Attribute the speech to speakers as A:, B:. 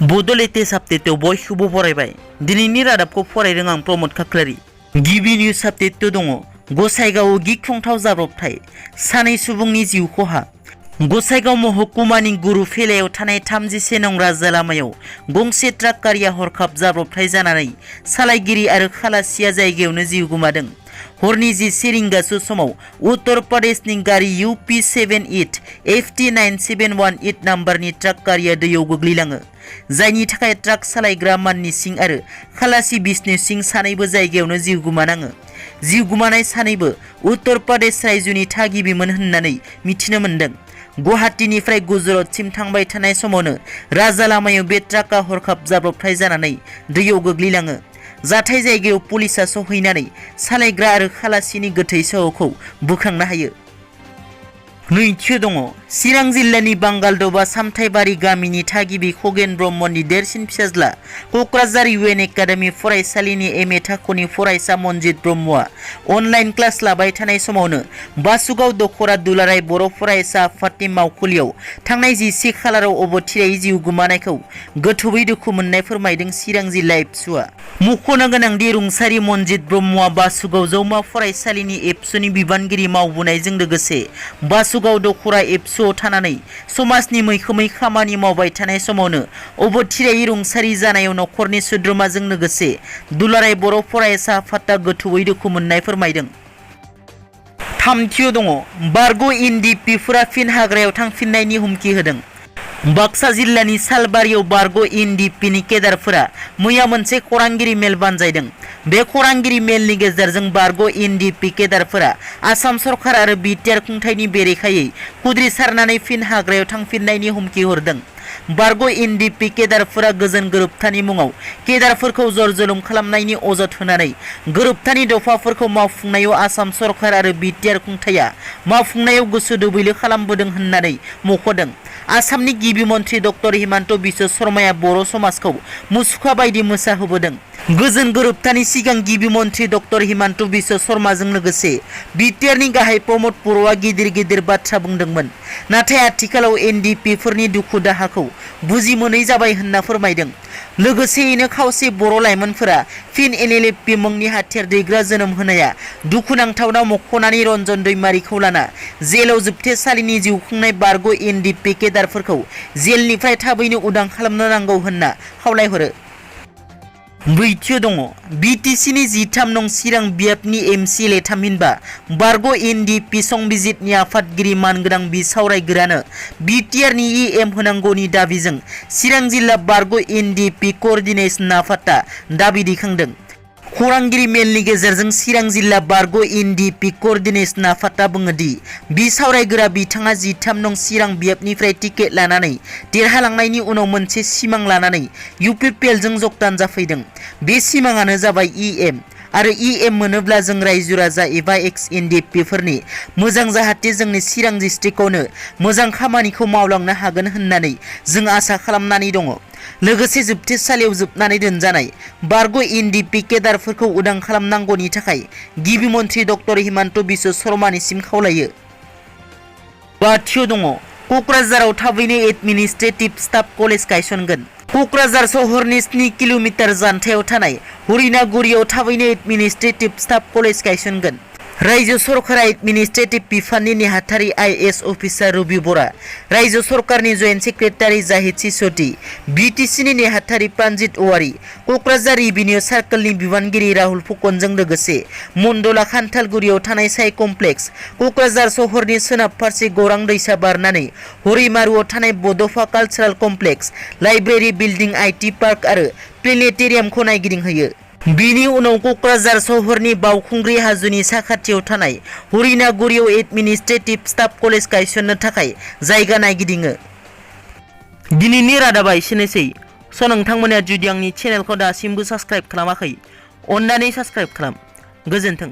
A: बड' लेटेस्ट आपडेटआव बयखौबो बरायबाय। दिनैनि रादाबखौ फरायदों आं प्रमद खाख्लारि। गिबि निउज आपडेटआव दङ गसाइगावआव गिख्रंथाव जाब्रबथाय, सानै सुबुंनि जिउ खहा। गसाइगाव महकुमानि गुरुफेलायाव थानाय 37 नं राजा लामायाव गंसे ट्राक गारिया हरखाब जाब्रबथाय जानानै सालायगिरि आरो खालासिया जायगायावनो जिउ गोमादों। हरनि 11 रिंगासो समाव उत्तर प्रदेशनि गारि UP78 FT9718 नाम्बारनि ट्राक गारिया दैयाव गोग्लैलाङो, जायनि थाखाय ट्राक सालायग्रा माननि सिं आरो खालासि बिष्णु सिं सानैबो जायगायावनो जिउ गोमानाङो। जिउ गोमानाय सानैबो उत्तर प्रदेश रायजोनि थागिबिमोन होननानै मिथिनो मोन्दों। गुवाहाटीनिफ्राय गुजरातसिम थांबाय थानाय समावनो राजा लामायाव बे ट्राकआ हरखाब जाब्रबथाय जानानै दैयाव गोग्लैलाङो। जाथाय जायगायाव पुलिसा सौहैनानै सालायग्रा आरो खालासिनि गोथै सहखौ बोखांनो हायो। नैथियाव दङ चिरां जिल्लानि बांगालदबा सामथाइबारि गामिनि थागिबि खगेन ब्रह्मनि देरसिन फिसाज्ला क'क्राझार UN एकाडेमि फरायसालिनि MA थाखोनि फरायसा मनजित ब्रह्मआ अनलाइन क्लास लाबाय थानाय समावनो बासुगाव दख'रा दुलाराय बर' फरायसा आफादनि मावखुलियाव थांनाय 11 खालाराव अबथिरायै जिउ गोमानायखौ गोथौयै दुखु मोननाय फोरमायदों चिरां जिल्ला एबसुआ। मख'नो गोनांदि रुंसारि मनजित ब्रह्मआ बासुगाव जौमा फरायसालिनि एबसुनि बिबानगिरि मावबोनायजों लोगोसे बासुगाव दख'रा एबसुआव थानानै समाजनि मैखोमै खामानि मावबाय थानाय समावनो अबथिरायै रुंसारि जानायाव नखरनि सोद्रोमाजों लोगोसे दुलाराय बर' फरायसा आफादआ गोथौयै दुखु मोननाय फोरमायदों। थामथियाव दङ बारग' NDPफोरा फिन हाग्रायाव थांफिननायनि हुमखि होदों। बाक्सा जिल्लानि सालबारियाव बारग' NDPनि केडारफोरा मैया मोनसे खौरांगिरि मेल बानजायदों। बे खौरांगिरि मेलनि गेजेरजों बारग' NDP केडारफोरा आसाम सरकार आरो BTR खुंथायनि बेरेखायै खुद्रिसारनानै फिन हाग्रायाव थांफिननायनि हुमखि हरदों। बारग' NDP केडारफोरा गोजोन गोरोबथानि मुङाव केडारफोरखौ जर-जुलुम खालामनायनि अजद होनानै गोरोबथानि दफाफोरखौ मावफुंनायाव आसाम सरकार आरो BTR खुंथाया मावफुंनायाव गोसो दोबैलो खालामबोदों होननानै मख'दों। आसामनि गिबि मन्थ्रि डक्टर हिमन्त बिश्व शर्माया बर' समाजखौ मुसुखा बायदि मोसाहोबोदों। गोजोन गोरोबथानि सिगां गिबि मन्थ्रि डक्टर हिमन्त बिश्व शर्माजों लोगोसे BTRनि गाहाय प्रमद बर'आ गिदिर बाथ्रा बुंदोंमोन, नाथाय आथिखालाव NDPफोरनि दुखु दाहाखौ बुजि मोनै जाबाय होनना फोरमायदों। लोगोसेयैनो खावसे बर' लाइमोनफोरा फिन NLFP मुंनि हाथियार दैग्रा जोनोम होनाया दुखुनांथावना मख'नानै रन्जन दैमारिखौ लाना जेलाव जोबथेसालिनि जिउ खुंनाय बारग' NDP केडारफोरखौ जेलनिफ्राय थाबैनो उदां खालामनो नांगौ होनना खावलायहरो। ब्रैथियाव दङ BTCनि 13 नं चिरां बियाबनि MCLA थामहिनबा बारग' NDP संबिजितनि आफादगिरि मानगोनां बिसावरायग्रानो BTRनि EM होनांगौनि दाबिजों चिरां जिल्ला बारग' NDP क'अर्डिनेशन आफादआ दाबि दैखांदों। खौरांगिरि मेलनि गेजेरजों चिरां जिल्ला बारग' NDP क'अर्डिनेशन आफादआ बुङोदि बिसावरायग्रा बिथाङा 13 नं चिरां बियाबनिफ्राय टिकेट लानानै देरहालांनायनि उनाव मोनसे सिमां लानानै UPPLजों जगदान जाफैदों। बे सिमाङानो जाबाय EM आरो EM मोनोब्ला जों रायजो राजा एबा एक्स NDPफोरनि मोजां जाहाथे जोंनि चिरां डिस्ट्रिक्टआवनो मोजां खामानिखौ मावलांनो हागोन होननानै जों आसा खालामनानै दङ। लोगोसे जोबथेसालियाव जोबनानै दोनजानाय बारग' NDP केडारफोरखौ उदां खालामनांगौनि थाखाय गिबि मन्थ्रि डक्टर हिमन्त बिश्व शर्मानिसिम खावलायो। बाथियाव दङ क'क्राझाराव थाबैनो एडमिनिस्ट्रेटिभ स्टाफ कलेज गायसनगोन। क'क्राझार सहरनि 7 किल'मिटार जानथायाव थानाय हरिनागुरियाव थाबैनो एडमिनिस्ट्रेटिभ स्टाफ कलेज गायसनगोन। रायजो सरकारा एडमिनिस्ट्रेटिभ बिफाननि नेहाथारि IAS अफिसार रबि बरा, रायजो सरकारनि जयेन्ट सेक्रेटारि जाहिद सिसोदी, BTCनि नेहाथारि प्रानजित औवारी, क'क्राझार रेभिनिउ सार्कलनि बिबानगिरि राहुल फुकनजों लोगोसे मण्डला खान्थालगुरियाव थानाय साइ कमप्लेक्स, क'क्राझार सहरनि सोनाब फारसे गौरां दैसा बारनानै हरिमारुआव थानाय Bodofa cultural complex, library building, IT park आरो प्लेनेटेरियामखौ नायगिदिंहोयो। बिनि उनाव क'क्राझार सहरनि बावखुंग्रि हाजोनि साखाथियाव थानाय हरिनागुरियाव एडमिनिस्ट्रेटिभ स्टाफ कलेज गायसननो थाखाय जायगा नायगिदिङो। दिनैनि रादाबा एसेनोसै। नोंथांमोना जुदि आंनि चेनेलखौ दासिमबो साबस्क्राइब खालामाखै, अन्नानै साबस्क्राइब खालाम। गोजोन्थों।